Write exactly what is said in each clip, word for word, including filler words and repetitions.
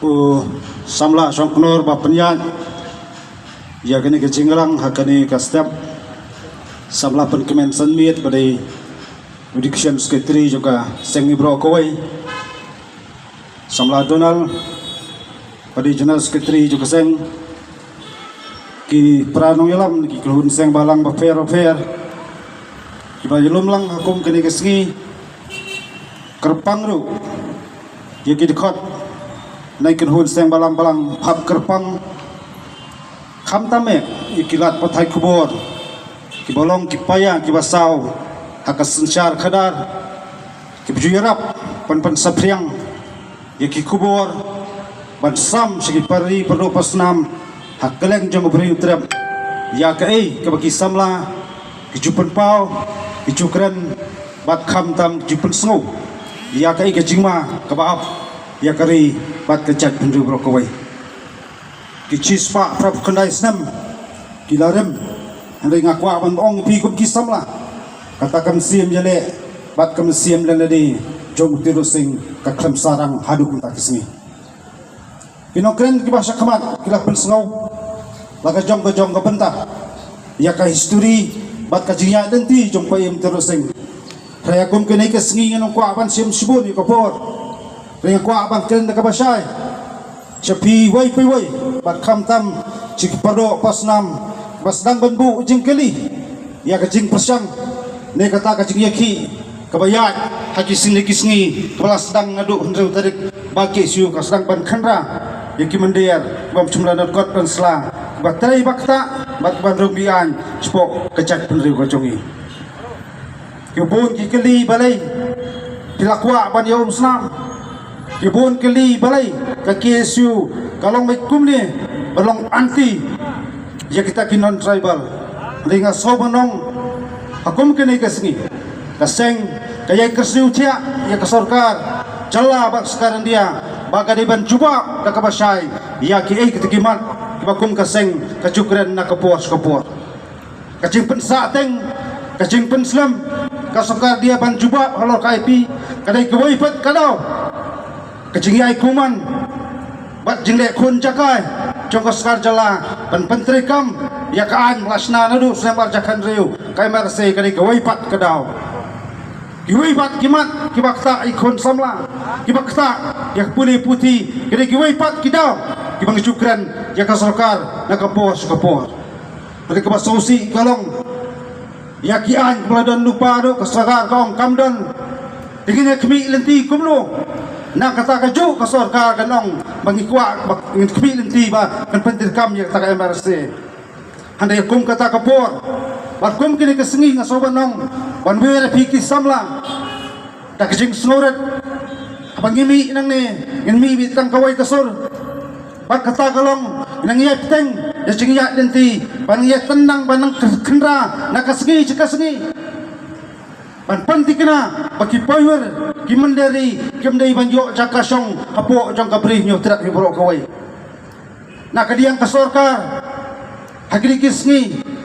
U samla Shongknor ba pynïaid ïa kane ka jingïalang ha kane ka step. Samla Pynkmen Sanmiet ba dei Education Secretary jong ka seng Ri Baroh Kawei. Samla Donald ba dei General Secretary jong ka seng. Ki para nongïalam na ki kynhun seng balang bapher bapher kiba ïalum lang ha kum kane ka sngi. Kyrpang ruh ïa ki dkhot na ki kynhun seng balang balang, hap kyrpang khamtam eh ïa ki lad pathai khubor kiba long ki paia kiba saw ha ka synshar khadar, kiba ju ïarap ban pynsaphriang ïa ki khubor ban sam sha ki para ri para doh para snam ha kylleng jong ka Bri U Trep ïa kaei kaba ki samla ki ju pynpaw, ki ju kren bad khamtam ki ju pynsngew ïa kaei ka jingma kaba ap ïa ka ri bad ka jaitbynriew baroh kawei. Ki shispah phra phew khyndai snem ki la rem. Hynrei nga kwah ban ong ïa phi kum ki samla, kata ka mynsiem ïaleh bad ka mynsiem lynti jong u Tyrwa Sing ka khlem sarang haduh mynta ki sngi. Ki nongkren kiba sha khmat ki la pynsngew la ka jong ka jong ka bynta ïa ka history bad ka jingïaid lynti jong u Paiem Tyrwa Sing. Hynrei kum kane ka sngi ngan ym kwah ban shim shibun ïa ka por. Hynrei nga kwah ban kren da kaba shai sha phi wei pa wei bad khamtam sha ki para doh para snam ba sdang ban buh jingkylli ïa ka jingpyrshang ne kata ka jingïakhih kaba ïaid ha ki sngi ki sngi kaba la sdang naduh hynriew tarik ba K S U ka sdang ban khynra ïa ki mynder bym shym la nud kot ban sla, ba trei ba ktah bad ban rung biang shapoh ka jaitbynriew ka jong ngi. Ki bun ki kylli balei phi la kwah ban ïa um snam. Ki bun kylli balei ka K S U ka long beit kumne, ba long anti ïa kita ki non tribal. Hynrei nga sngew ban ong ha kum kane ka sngi ka seng ka ïai kyrsiew thiah ïa ka sorkar jylla bad sorkar India ba ka dei ban jubab da kaba shai ïa kiei kita ki mat kiba kum ka seng ka ju kren na ka por sha ka por. Ka jingpynsah teng, ka jingpynslem ka sorkar India ban jubab halor ka I P ka dei kawei pat ka daw. Ka jingïai kuman bad jingleh khun jaka jong ka sorkar jylla ban pyntreikam ïa ka aiñ ba la shna naduh snem ar hajar khathynriew, ka M R S A, ka dei kawei pat ka daw. Kiwei pat ki mat kiba ktah ïa ki khun samla, kiba ktah ïa ka pule puthi, ka dei kiwei pat ki daw kiba ngi ju kren ïa ka sorkar na ka por sha ka por. Hynrei kaba sngewsih ka long ïa ki aiñ kaba la don lypa ruh ka sorkar ka ong kam don. Te ngin ïa khmih lynti kumno? Na kata kajuh ka sorkar kan ong ba ngi kwah ba ngin khmih lynti ba kan pyntreikam ïa kata ka M R S A. Hynrei kum kata ka por bad kum kine ki sngi nga sngew ban ong ban wer ïa phi ki samla. Da ka jingsngewrit haba ngi mih nangne ngin mih beit tang kawei ka sur. Bad kata ka long nang ïa bteng ïa jingïaid lynti ban ïa tendang ban nang khynra na ka sngi sha ka sngi. Ban pynthikna ba ki pyrshah ki mynder ri kim dei ban ïoh jaka shong hapoh jong ka Bri Hynñiewtrep hi baroh kawei. Na ka liang ka sorkar ha kine ki sngi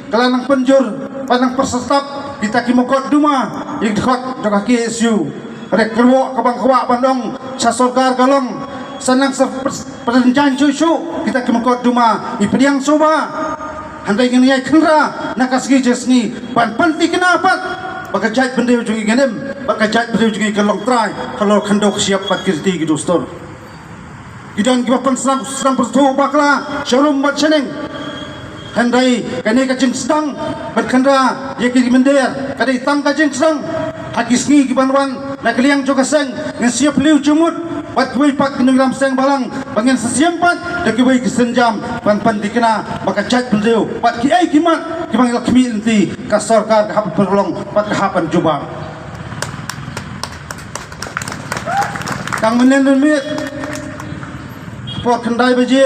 ka la nang pynjur bad nang pyrshah tap kita ki mukotduma ïa ki dkhot jong ka K S U. Hynrei ka ruh kaba nga kwah ban ong sha sorkar ka long sa nang sa pyrshah pynjan shuh shuh kita ki mukotduma, i pdiang shuh ba. Hynrei ngin ïai khynra na ka sngi sha sngi ban pynthikna pat ba ka jaitbynriew jong ngi kan im, ba ka jaitbynriew jong ngi kan long trai halor khyndew khyndiat bad ki riti ki dustur. Ki don kiba pynsngew sdang pynsngew bakla sharum bad shaneng. Hynrei kane ka jingsdang ban khynra ïa ki mynder ka dei tang ka jingsdang. Ha ki sngi ki ban wan na ka liang jong ka seng ngin sa ïa plie jingmut bad kiwei pat ki nongïalam seng balang ba ngin sa siem pat da kiwei ki sienjam ban pynthikna ba ka jaitbynriew bad kiei ki mat kiba ngi la khmih lynti ka sorkar ka hap pynlong bad ka hap ban jubab. Tang mynnin mynmiet por khyndai baje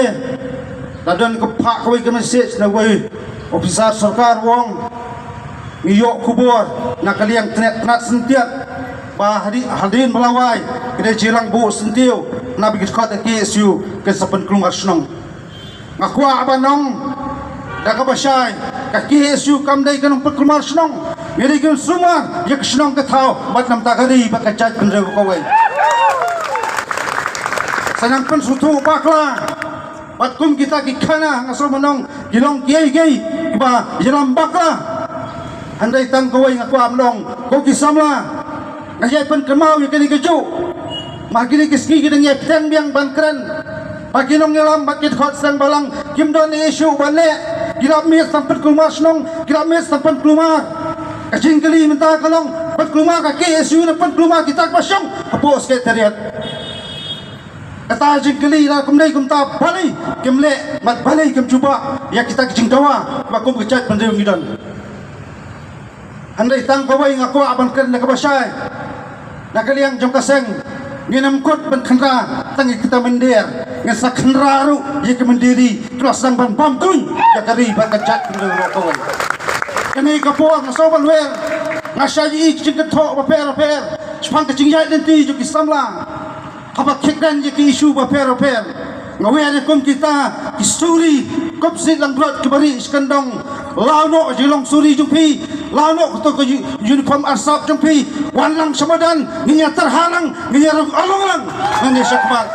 la don ka phah kawei ka message na uwei u ophisar sorkar u ong ngi ïoh khubor na ka liang tnat tnat syntiat ba hadien, hadien ba la wai ka dei jingïalang buh syntiew na ba ki dkhot K S U kin sa pynkulmar shnong. Nga kwah ban ong da kaba shai ka K S U kam dei ka nongpynkulmar shnong. Ngi dei ki sumar ïa ka shnong ka thaw bad namar ka ri bad ka jaitbynriew kawei. Ka nang pynsngewthuh bakla. Bad kum kita ki khana nga sngewmynong ki long kiei kiei kiba ïalam bakla. Hynrei tang kawei nga kwah ban ong, ko ki samla, nga ïai pynkynmaw ïa kane kajuh. Ma kine ki sngi ki dang ïai bteng biang ban kren. Ba ki nongïalam bad ki dkhot seng balang kim don issue ban leh. Ki la miet tang pynkulmar shnong, ki la miet tang pynkulmar. Ka jingkylli mynta ka long, pynkulmar ka K S U ne pynkulmar kita kiba shong hapoh Secretariat. Kata jingkylli la kumdei kumta, balei kim leh bad balei kim jubab ïa kita ki jingdawa ba kum ka jaitbynriew ngi don. Hynrei tang kawei nga kwah ban kren na kaba shai. Na ka liang jong ka seng, ngin ym kut ban khynra tang ïa kita mynder, ngin sa khynra ruh ïa ki mynder ri ki la sdang ban bam kuñ ïa ka ri bad ka jaitbynriew baroh kawei. Kane ka por nga sngewbha ban wer, nga shah ïohi ki jingkynthoh bapher bapher shaphang ka jingïaid lynti jong ki samla. Haba khie kren ïa ki issue bapher bapher, nga wer ïa kum kita ki suri, kum snieh langbrot kiba rieh shi kyndong. Law noh jinglong suri jong phi, law noh kato ka u-, uniform arsap jong phi. Wan lang sha madan, ngin ïa tyrha lang, ngin ïa rung along lang, ngin ïa shakmat.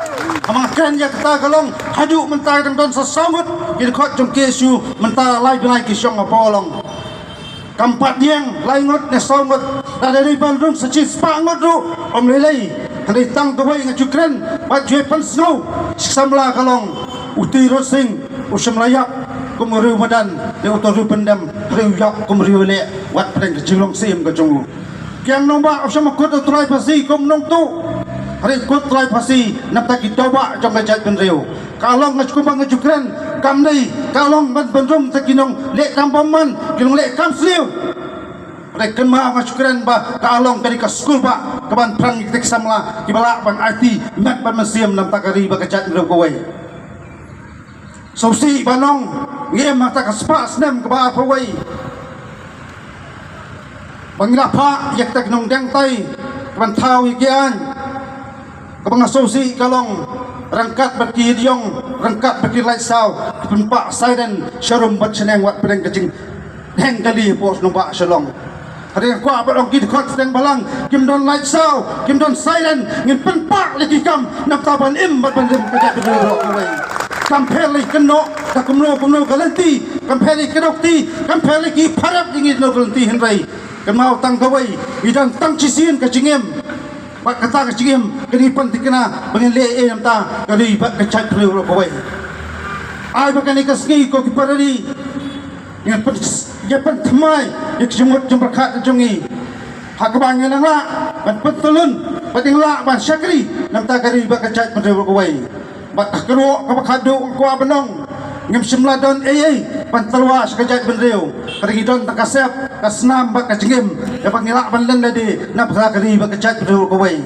Haba nga kren ïa kata ka long, haduh mynta dang don sa saw ngut ki dkhot jong K S U mynta lai bnai ki shong hapoh long. Kam pat ïeng lai ngut ne saw ngut, lada dei ban rung sa shispah ngut ruh ym lei lei. Hynrei tang kawei nga ju kren bad ju pynsngew sha ki samla ka long, uto u Rut Sing u shym la ïap kum u riew madan ne uto u riew pyndem, hynrei u ïap kum u riew leh wat pdeng ka jinglong syiem ka jong u. Kiang Nangbah u shym la kut u Trai Phasi kum nongtuh, hynrei kut u Trai Phasi na bynta ki daw bah jong ka jaitbynriew. Ka long nga ju, kumba nga ju kren, kam dei ka long ban pynrung ïa ki nongleh kam bymman, ki nongleh kam sniew. Hynrei kynmaw nga ju kren ba ka long ka dei ka skul bah kaban phrang ïa kita ki samla kiba lah ban aiti met bad mynsiem na bynta ka ri bad ka jaitbynriew kawei. Sngewsih ban ong, ngi im ha kata ka spah snem kaba arphew wei ba ngi la phah ïa kita ki nongdiang tai kaban thaw ïa ki aiñ. Kaba nga sngewsih ka long, ryngkat bad ki ïdiong, ryngkat bad ki lait saw, ki pynpah siren sharum bad shaneng wat pdeng ka jingdheng kali hapoh shnong bah Shillong. Hynrei nga kwah ban ong, ki dkhot seng balang, kim don lait saw, kim don siren, ngin pynpah leh ki kam na bynta ban im bad ban rim ka jaitbynriew baroh kawei. Kam pher lei kynnoh da kumno kumno ka lynti, kam pher lei kynnoh ti, kam pher lei ki pharap ïa ngi kumno ka lynti, hynrei kynmaw tang kawei, ngi don tang shisien ka jingim. Bad kata ka jingim ka dei ban thikna ba ngin leh ei na bynta ka ri bad ka jaitbynriew baroh kawei. Ai ba kane ka sngi, ko ki para ri, ngin pyn, ngin pynthymmai ïa ka jingmut jingpyrkhat ka jong ngi, ha kaba ngin nang lah ban pyntylun bad ngin lah ban shakri na bynta ka ri bad ka jaitbynriew baroh kawei. Bad ka kyrwoh kaba khadduh nga kwah ban ong, ngim shym la don ei ei ban tyrwa sha ka jaitbynriew. Ka dei ngi don tang ka sep, ka snam bad ka jingim ïa ba ngin lah ban len lade na bynta ka ri bad ka jaitbynriew kawei.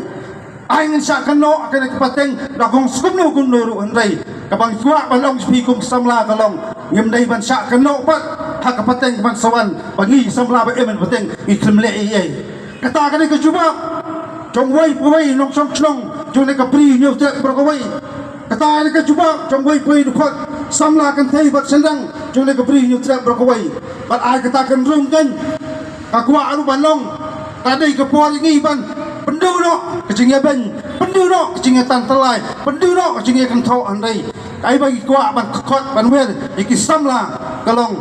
Ai ngin shah kynnoh ha kane ka pateng da kong sha kumno kumno ruh, hynrei kaba nga kwah ban ong sha phi kum samla ka long, ngim dei ban shah kynnoh pat ha ka pateng kaban sa wan ba ngi samla ba im ha pateng ngi khlem leh ei ei. Kata ka dei ka jubab jong uwei pa uwei nongshong shnong jong kane ka Bri Hynñiewtrep baroh kawei. Kata ka dei ka jubab jong uwei pa uwei dkhot samla kynthei bad shynrang jong kane ka Bri Hynñiewtrep baroh kawei. Bad ai kata kan rung kan, nga kwah ruh ban ong, ka dei ka por ïa ngi ban pynduh noh ka jingïabeiñ, pynduh noh ka jingïatan tyllai, pynduh noh ka jingïakynthoh, hynrei kaei ba ngi kwah ban khot ban wer ïa ki samla ka long,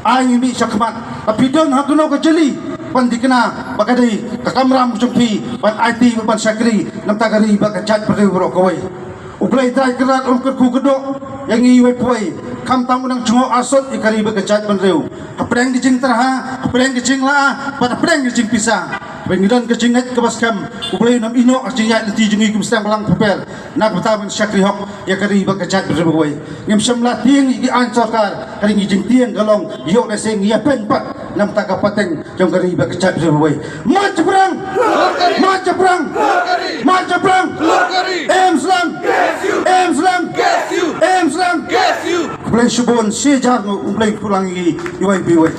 ai ngi mih shakhmat. Ba phi don ha kano ka jylli, ban thikna ba ka dei ka kamram jong phi ban aiti bad ban shakri na bynta ka ri bad ka jaitbynriew baroh kawei. U Blei Trai Kynrad un kyrkhu kyrdoh ïa ngi uwei pa uwei, khamtam un nang jngoh arsut ïa ka ri bad ka jaitbynriew hapdeng ka jingtyrha, hapdeng ka jinglah bad hapdeng ka jingpisa. Ba ngi don ka jingngeit kaba skhem, U Blei un ym ïehnoh ka jingïaid lynti jong ngi kum seng balang pyrper na ka bynta ban shakri hok ïa ka ri bad ka jaitbynriew baroh kawei. Ngim shym la tieng ïa ki aiñ sorkar, ka dei ka jingtieng ka long, ïoh lehse ngi ïabeiñ pat na bynta ka pateng jong ka ri bad ka jaitbynriew baroh kawei. March shaphrang! March shaphrang! March shaphrang! Im slem! Im slem! Im slem! Khublei shibun, shi hajar nguh, U Blei un kyrkhu lang ïa ngi uwei pa uwei.